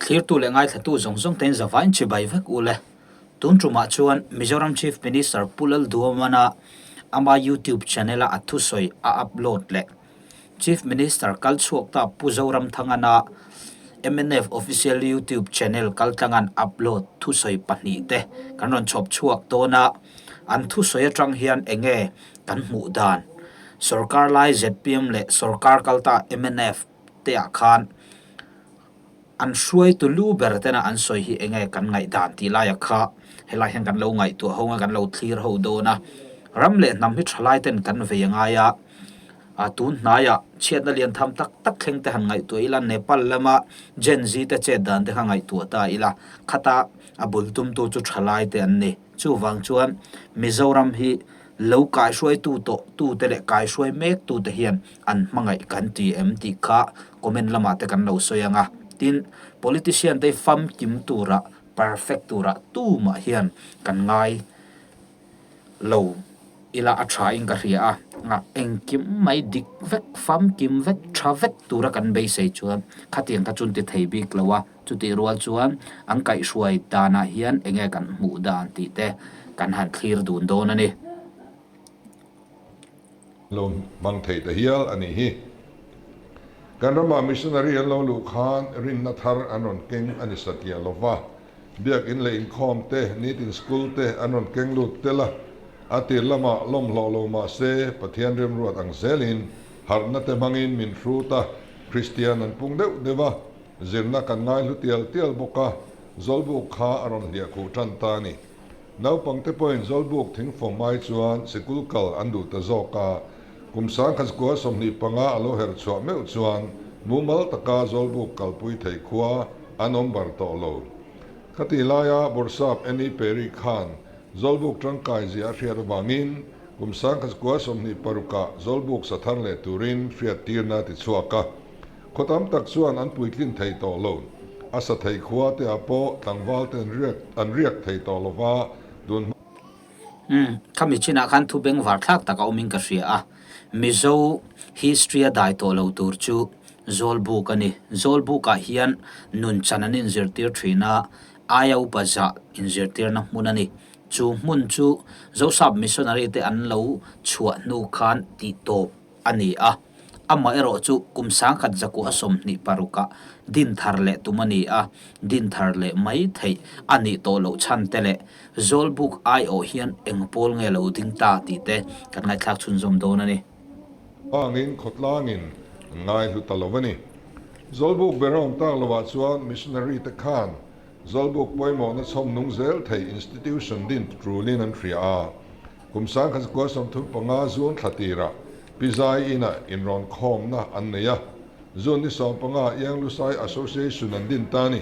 Thlirtu leh ngaithlatu zawng zawng tein zavain chibai vek u le. Tun tumah chuan Mizoram Chief Minister Pu Lalduamana ama YouTube channel-a a thusawi a upload leh Chief Minister kal chhuak ta Pu Zoramthangana mnf Official YouTube channel kaltlangan upload thusawi pahnihte kan rawn chhawp chhuak dawn a, an thusawi atang hian enge kan hmuh dan? Sorkar lai zpm leh sorkar kalta mnf te ah khan an hruaitu lu ber tena an sawi hi enge kan ngaihdan tih laia kha helai hian kan lo ngaihtuah ho a kan lo thlir ho dawn a, ram leh hnam hi thalai ten kan vei a ngai a, a tun hnaiah chhiatna lian tham tak tak thleng te han ngaihtuah ila Nepal lama Gen Z te chet dan te kha ngaihtuah ta ila khata a bul tumtu chu thalai te an ni. Chuvang chuan Mizoram hi lo kaihruaitu tawh tute leh kaihruai mek tute hian an hmangaih kan ti em tih kha comment lamah te kan lo sawi ang a. Tin, politician te hi famkim tura, perfect tura tumah hian kan ngai lo ila a tha in ka hria a. Engkim mai dik vek, famkim vek, tha vek tura kan beisei chuan khatiang kha chun ti thei bik lo a. Chutih rual chuan an kaihhruai danah hian enge kan hmuh dan tih te kan han thlir dun dawn a ni. Lo hmang thei ta hial a nih hi. Kan ramah missionary an lo luh khan rinna thar an rawn keng a ni satliah lo va, biakin leh inkhawm te, nitin school te an rawn keng lut tel a, a tir lamah lawmhlawh lo mah se Pathian remruat ang zelin harhna te hmangin min hrut a, Kristian an pung deuh deuh a. Zirna kan ngai hlu tial tial bawk a, Zawlbuk kha a rawn hliah khuh tan ta a ni. Naupangte pawhin Zawlbuk thingfawm ai chuan sikul kal an duh ta zawk a, kum 1925 a lo herh chhuah meuh chuan mumal taka Zawlbuk kalpui thei khua an awm bar tawh lo. Khatih laia Bawrhsap Annie Perry khan Zawlbuk tangkai zia a hriat avangin kum 1926 ah Zawlbuk sa thar leh turin hriattirna a ti chhuak a. Khaw tam tak chuan an puitlin thei tawh lo. A sa thei khua te ah pawh tlangval te an riak an riak thei tawh lo va, tun hma. Umm, khami chinah khan thu bengvar thlak tak a awmin ka hria a. Mizo history a dai tawh lo tur chu Zawlbuk a ni. Zawlbukah hian nun chan an inzirtir thin a, aia upa zah inzirtirna hmun a ni. Chu hmun chu Zosap missionary te an lo chhuah hnu khan tihtawp a ni a, amaherawh chu kum 1926 ah din thar leh tum a ni a, din thar leh mai theih a nih tawh loh chhan te leh Zawlbuk aiawh hian eng pawl nge lo ding ta tih te kan ngaihthlak chhunzawm dawn a ni. Vangin khawtlangin an ngaihlu ta lo a ni. Zawlbuk ber a awm tak lovah chuan missionary te khan Zawlbuk pawimawhna chhawm nung zel thei institution din tulin an hria a. Kum 1935 June thla tirah Pi Zai inah inrawn khawmna an nei a, June ni 15 Iang Lusai Association an din ta a ni.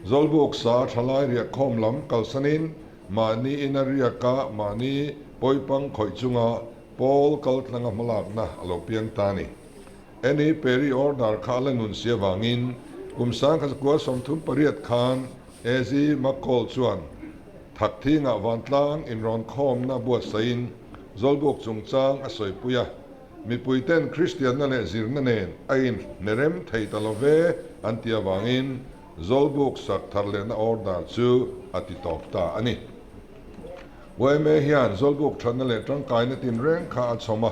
Zawlbuk sa thalai riah khawm lam kalsanin mahni ina riaka mahni pawipang khawih chunga pawl kaltlanga hmalakna a lo piang ta a ni. Annie Perry order kha a la nun si avangin kum 1938 khan AZ McCall chuan Thakthingah vantlang inrawn khawmna buatsaihin Zawlbuk chungchang a sawipui a, mipuiten Kristianna leh zirna nen a inhnerem thei ta lo ve an ti avangin Zawlbuk sak thar lehna order chu a ti tawp ta a ni. Yma hian Zawlbuk thatna leh tangkaina tinreng kha a chhawm a,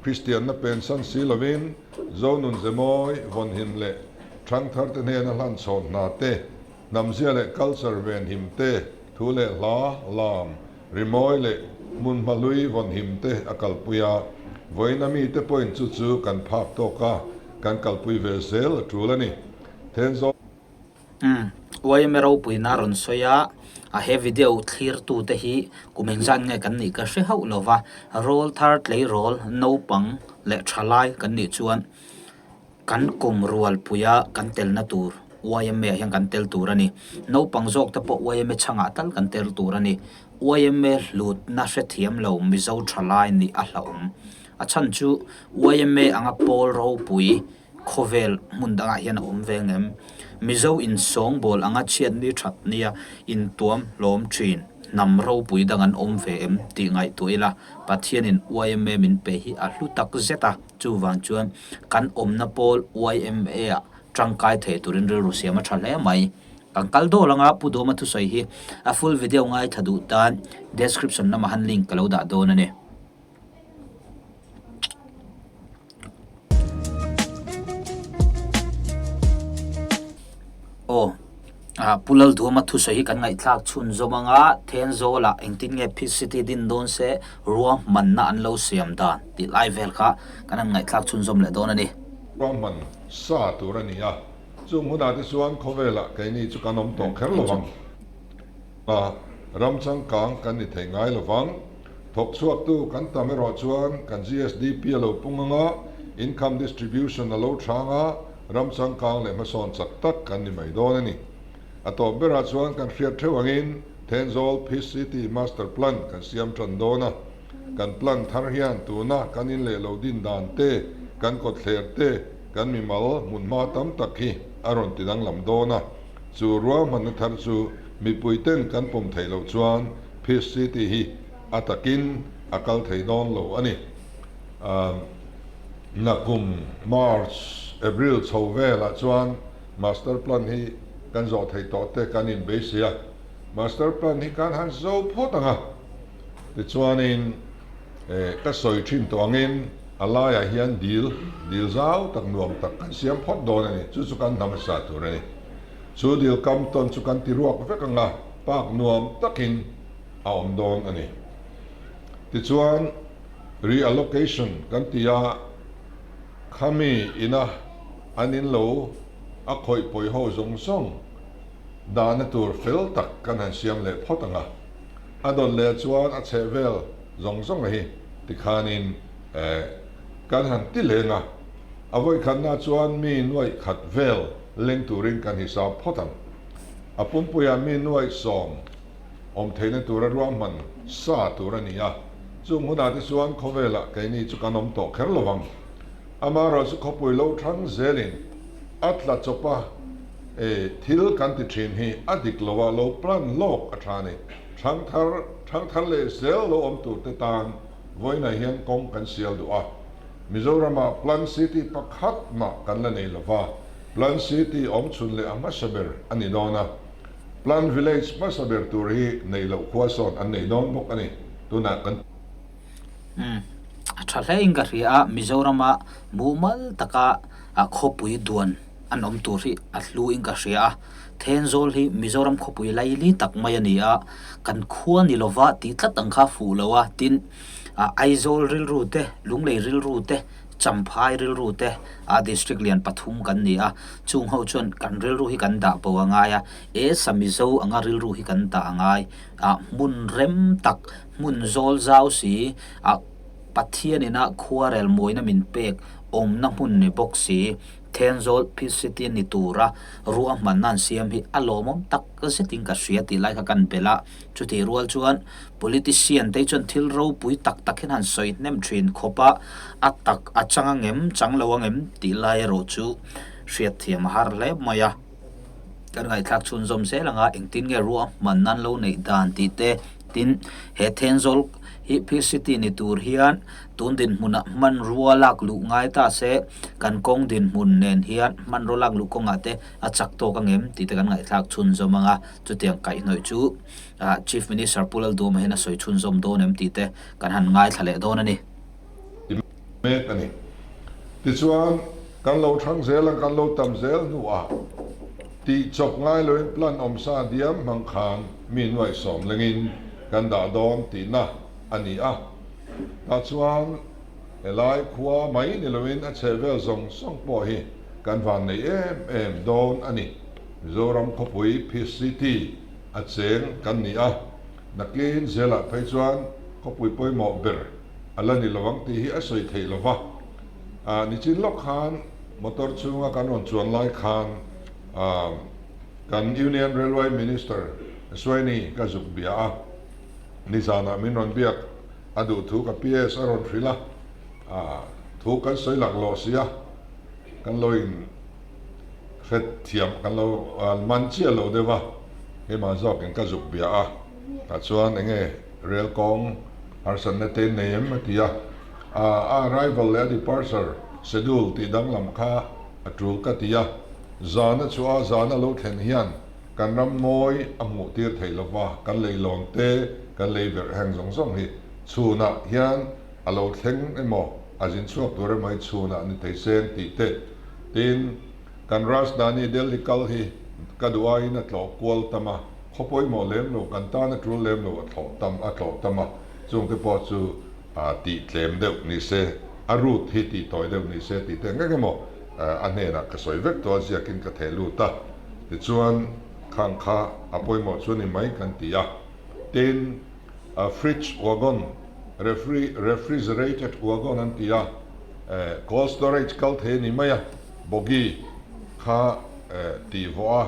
Kristianna pensan si lovin Zonun Zemawi, Vawnhim leh Thangtharte hnena hlan chhawn hna te, Hnamzia leh culture venhim te, thu leh hla, lam, rimawi leh hmunhma hlui vawnhim te a kalpui a, vawiina mite pawhin chu chu kan phak tawk a, kan kalpui ve zel a tul a ni. Thenzawl. Umm, yma ropuina rawn sawi a, a he video thlir tute hi kum engzat nge kan nih ka hre hauh lo va, rawl thar tleirawl naupang leh thalai kan nih chuan Kan kum rualpuia kan telna tur yma ah hian kan tel tur a ni. Naupang zawk te pawh yma chhangah tal kan tel tur a ni. Yma hlutna hrethiam lo Mizo thalai nih a hlauhawm. A chhan chu yma anga pawl ropui khawvel hmun dangah hian a awm ve ngem. Mizo insawngbawl anga chhiatni that nia intuam hlawm thin hnam ropui dang an awm ve em tih ngaihtuah ila Pathianin yma min pe hi a hlu tak zet a. Chuvang chuan kan awmna pawl YMA-ah Tangkai thei turin rilru siam a tha hle mai. Kan kal dawl anga Pu Dawma thusawi hi a full video ngaithla duh tan description lamah han link ka lo dah dawn a ni. Aw, Pu Lalduama thusawi hi kan ngaihthlak chhunzawm anga Thenzawlah engtin nge Peace City din dawn se ruahmanna an lo siam dan tih lai vel kha kan han ngaihthlak chhunzawm leh dawn a ni. Ruahman sa tur a ni a, chung hunah te chuan khawvelah keini chu kan awm tawh kher lo vang. A ram changkang kan ni thei ngai lo vang. Thawk chhuaktu kan tam erawh chuan kan GSDP a lo pung ang a, income distribution a lo thang a, ram changkang leh hmasawn chak tak kan ni mai dawn a ni. A tawp berah chuan kan hriat theuh angin Thenzawl Peace City Master Plan kan siam tan dawn a. Kan plan thar hian tuna kan in leh lo din dan te, kan kawtthler te, kan mimal hmunhma tam tak hi a rawn ti danglam dawn a. Chu ruahmanna thar chu mipuiten kan pawm theih loh chuan Peace City hi a takin a kal thei dawn lo a ni. Nakum March, April chho velah chuan Master Plan hi kan zawh theih tawh te kan inbeisei a. Master Plan hi kan han zo phawt ang a. Tichuanin ka sawi thin tawh angin a laiah hian dil, dil zau tak nuam tak kan siam phawt dawn a ni. Chu chu kan hnam hmasa tur a ni. Chu dil kam tawn chu kan ti ruak vek ang a, park nuam takin a awm dawn a ni. Tichuan reallocation kan ti a, khami ina an in lo a khawih pawi ho zawng zawng dahna tur fel tak kan han siam leh phawt ang a. A dawn leh chuan a chheh vel zawng zawng hi tikhanin kan han ti leng a, a vawikhatna chuan mi nuaih khat vel leng turin kan hisap phawt ang. A pumpuiah mi nuaih sawm awm theihna tura ruahman sa tur a ni a, chung hunah te chuan khawvelah keini chu kan awm tawh kher lo vang. Amaherawhchu khawpui lo thang zelin a tla chawp a, e thil kan ti thin hi a dik lo a, lo plan lawk a tha a ni. Thangthar, thangthar leh zel lo awm tur te tan vawiinah hian kawng kan sial duh a. Mizoramah Plan City pakhat mah kan la nei lo va, Plan City awm chhun leh a hmasa ber a ni dawn a. Plan Village hmasa ber tur hi neih loh khua sawn an nei dawn bawk a ni. Tunah kan. Umm, a tha hle in ka hria a, Mizorama mumal taka khawpui duan an awm tur hi a hlu in ka hria a, Thenzawl hi Mizoram khawpui laili tak mai a ni a, kan khua ni lova tih tlat ang kha fuh lo a, tin Aizawl rilru te, Lunglei rilru te, Champhai rilru te a district lian pathum kan ni a, chung ho chuan kan rilru hi kan dah bo a ngai a, e sa Mizo anga rilru hi kan dah a ngai, hmun rem tak, hmun zawl zau si, Pathian ina khuarel mawina min pek awmna hmun ni bawk si. Thenzawl Phicity ni tura ruahmanna an siam hi a lawmawm tak zetin ka hria tih lai kha kan belh a. Chutih rual chuan politician te chuan thil ropui tak tak hian han sawi hnem thin khawp a, a tak a chang angem chang lo angem tih lai erawh chu hriatthiam a har hle mai a. Kan ngaihthlak chhunzawm zel anga engtin nge ruahmanna an lo neih dan tih te tin he Thenzawl hi Phicity ni tur hian Tun dinhmunah hmanrua lak luh ngai ta se, kan kawng dinhmun nen hian hmanrua lak luh kawngah te a chak tawk angem tih te kan ngaihthlak chhunzawm ang a, chutiang kaihhnawih chu Chief Minister Pu Lalduhawma hian a sawi chhunzawm dawn em tih te kan han ngaithla leh dawn a ni. Ti mek a ni. Tichuan, kan lo thang zel ang, kan lo tam zel hnuah tih chawp ngai loin plan awmsa diam hmang khan mi nuaihsawm lengin kan dah dawn tihna a ni a. Tah chuan helai khua mai ni loin a chhehvel zawng zawng pawh hi kan van nei em em dawn a ni. Mizoram khawpui Peace City a cheng kan ni a, nakin zelah phei chuan khawpui pawimawh ber a la ni lovang tih hi a sawi theih lo va. Nichin lawk khan motor chhunga kan rawn chuan lai khan kan Union Railway Minister Suaini ka zuk bia a. Nizanah min rawn biak a duh thu ka PS a rawn hrilh a, thu kan sawi lak lawh si a, kan lo in hret thiam kan lo man chiah lo deuh a, keimah zawkin ka zuk bia a, tah chuan eng nge rel kawng harsatna te nei em a ti a, a arrival leh a departure schedule tih danglam kha a tul ka ti a. Zana chhuah a zana lo thlen hian kan ram mawi a hmuh tir theih lova, kan leilawn te, kan lei verh heng zawng zawng hi chhunah hian a lo thleng emaw, a zin chhuak tur emaw hi chhunah ni thei seng tih te. Tin, kan Rajdhani Delhi kal hi ka duh aiin a tlawh kual tam a, khaw pawimawh lem lo, kan tan a tul lem lo a thlawh tam a tlawh tam a, chungte pawh chu tih tlem deuh ni se, a route hi tih tawi deuh ni se tih te ngek emaw a hnenah ka sawi vek tawh a, ziakin ka theh lut a, tichuan khang kha a pawimawh chu a ni mai kan ti a. Tin, fridge wagon, refrigerated wagon an ti a, cold storage kal thei a ni mai a, bogie kha tih vawh a,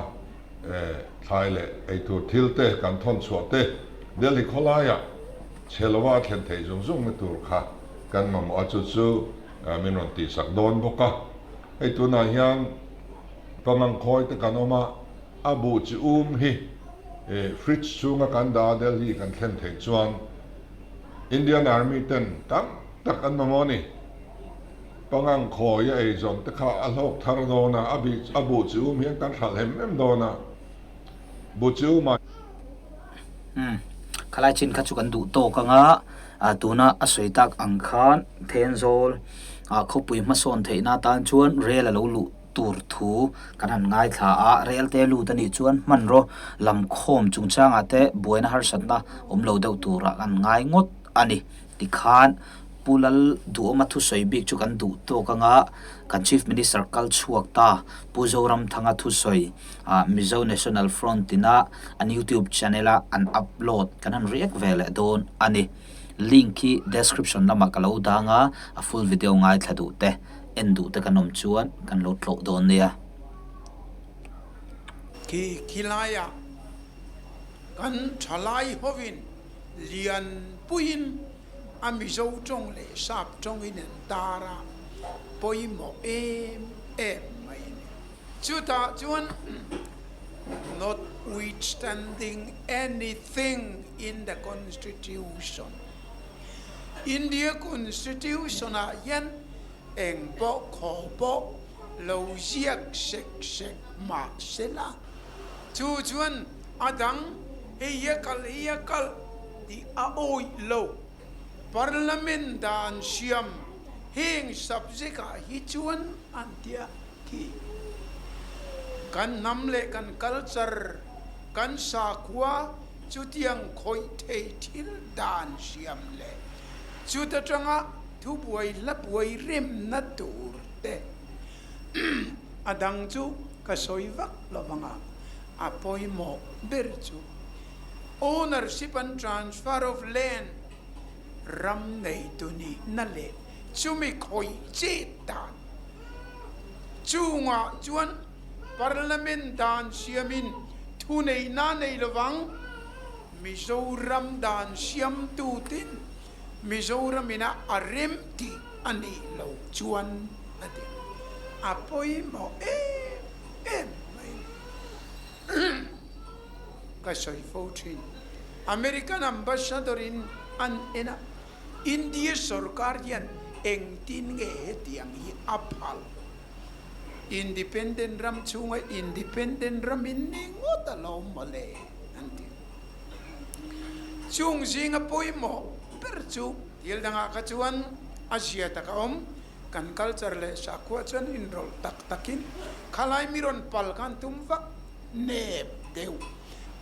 thlai leh eitur thil te kan thawn chhuah te Delhi khawlaiah chhe lova a thlen theih zung zungna tur kha kan mamawh a, chu chu min rawn tihsak dawn bawk a. Hei tunah hian pangang khawi te kan awm a, a buh chi um hi fridge chhunga kan dah a Delhi kan thlen theih chuan Indian Army ten tam tak an mamawh a ni. Pangang khawi a eizawn te kha a hlawk thar dawn a, a buh chi um hian kan hralh hem em dawn a, buh chi um ah. Umm, khalai chin kha chu kan duh tawk ang a, tuna a sawi tak ang khan Thenzawl khawpui hmasawn theihna atan chuan rel a lo luh tur thu kan han ngaithla a, rel te lut a nih chuan hmanraw lam khawm chungchangah te buaina harsatna awm lo deuh turah kan ngai ngawt a ni. Tikhan Pu Lal Duhawma thusawi bik chu kan duh tawk ang a, kan Chief Minister kal chhuak ta Pu Zoramthanga thusawi Mizo National Front ina an YouTube channel a an upload kan han react ve leh dawn a ni. Link hi description lamah ka lo dang a, a full video ngaithla duh te, en duh te kan awm chuan kan lo tlawh dawn nia. Khi khilaiah kan thalai hovin lian puiin a Mizo tawng leh Sap tawngin an tar a, pawimawh em em mai a ni. Chutah chuan Notwithstanding anything in the Constitution, India Constitution-ah hian eng pawh khaw pawh lo ziak sek sek mah sela, chu chuan a dang hei hi a kal hei hi a kal tih a awih lo. Parliament dan siam heng subject ah hi chuan an tia khi. Kan hnam leh kan culture, kan sakhua chutiang khawih thei thil dan siam leh chuta tanga thubuai hlabuai remna tur te a dang chu ka sawi vak lo vang a, a pawimawh ber chu. Ownership and transfer of land ram neitu nihna leh chumi khawih chet dan chungah chuan Parliament dan siamin thuneihna nei lovang Mizoram dan siamtu tin Mizoram ina a rem tih a nih loh chuan a ti. A pawimawh em em mai. Ka sawi fo thin. American Ambassador in an en a, India sorkar hian engtin nge hetiang hi a phal? Independent ram chhunga independent ram in ni ngawt a lo mawle an ti. Chung zinga pawimawh ber chu thil dangah kha chuan a zia tak a awm. Kan culture leh sakhua chuan inrawlh tak takin khalai mi rawn pal khan tum vak nep deuh.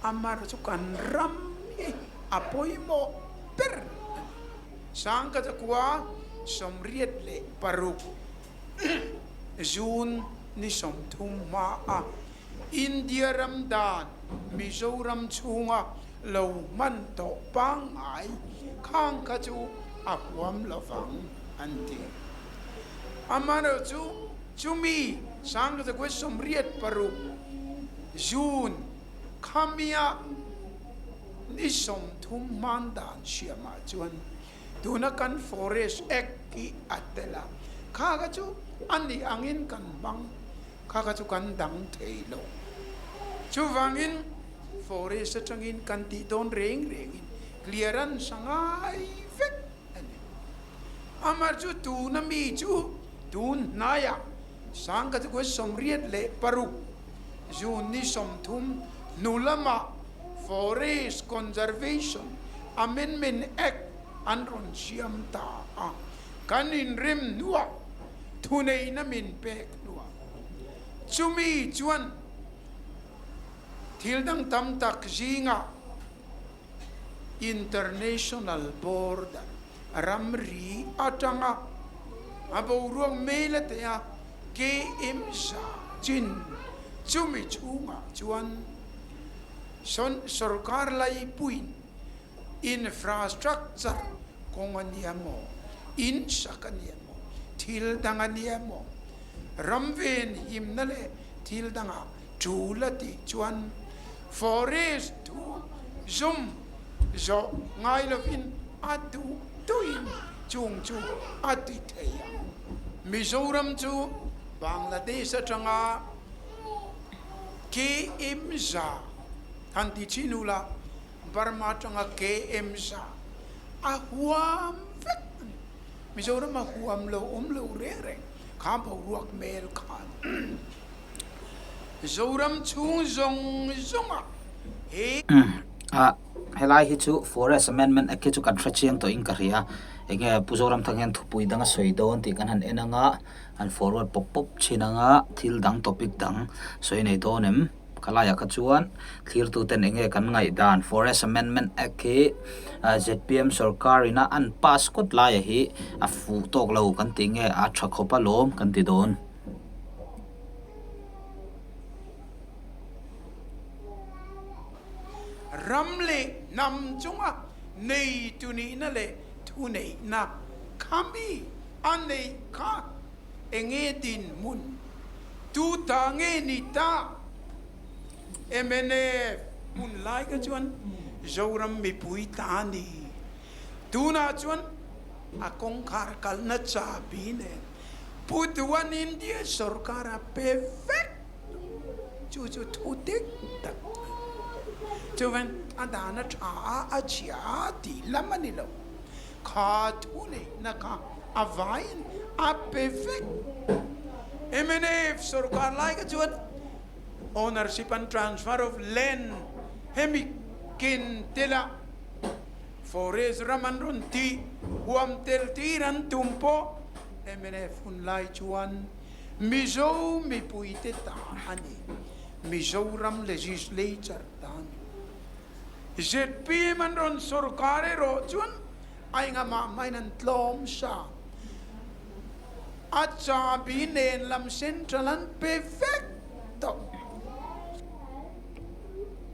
Amar chu kan ram hi a pawimawh ber a ni. Sangkachakua 86 June ni 30 hmaa India ram dan Mizoram chhunga lo hman tawh pangngai khang kha chu a huam lovang an ti. Amaherawhchu chumi 1986 June khamia ni 30 hman dan siamah chuan tuna kan Forest Act hi a tel a, kha kha chu a nih angin kan hmang. Kha kha chu kan dang thei lo. Chuvangin forest atangin kan tih dawn reng rengin clearance a ngai vek a ni. Amah chu tuna mi chu tun hnaiah 1986 June ni 30 hnu lamah Forest Conservation Amendment Act an rawn siam ta a, kan inrem hnuah thuneihna min pek hnuah chumi chuan thil dang tam tak zingah International border ramri atanga a boruak mela te a KM za chin chumi chhungah chuan sorkar laipuiin infrastructure kawng a nia maw, in sak a nia maw, thil dang a nia maw, ram ven himna leh thil dangah Tul a tih chuan forest thu zum zawh ngai lovin a duh duhin chung chu a ti thei ang. Mizoram chu Bangladesh atanga KM za han ti chin ula, Burma atanga KM za a huam vek a ni. Mizoram a huam lo awm lo reng reng kha boruak hmel khan. Zoram chhung zawng zawngah he. A, helai hi chu Forest Amendment Act hi chu kan hre chiang tawhin ka hria. Enge Pu Zoramthang hian thupui dang a sawi dawn tih kan han en anga, han forward pawp pawp thin anga thil dang topic dang sawi nei dawn em? Khalaiah kha chuan thlirtuten enge kan ngaihdan Forest Amendment Act hi zpm sorkar ina an pass kawt laia hi a fuh tawk lo kan tih nge a tha khawp alawm kan ti dawn. Ram leh hnam chunga neitu nihna leh thuneihna kha mi a neih kha enge dinhmun tu ta nge ni ta? Mnf hun lai kha chuan Zoram mipui ta a ni. Tunah chuan a kawngkhar kalna chabi nen Pu Duan India sorkar a pe vek chu chu thu dik tak a ni. Chuvan a dan a tha a, a chhia a tih lam a ni lo. Kha thu neihna kha a vaiin a pe vek. Mnf sorkar lai kha chuan ownership and transfer of land hemi ken tela forest ram an rawn tih huam tel tir an tum pawh Mnf hun lai chuan Mizo mipuite ta a ni, Mizoram Legislature ta a ni. Zpm an rawn sorkar erawh chuan a engamah hmain an tlawm sa. A chabi nen lam Central an pe vek.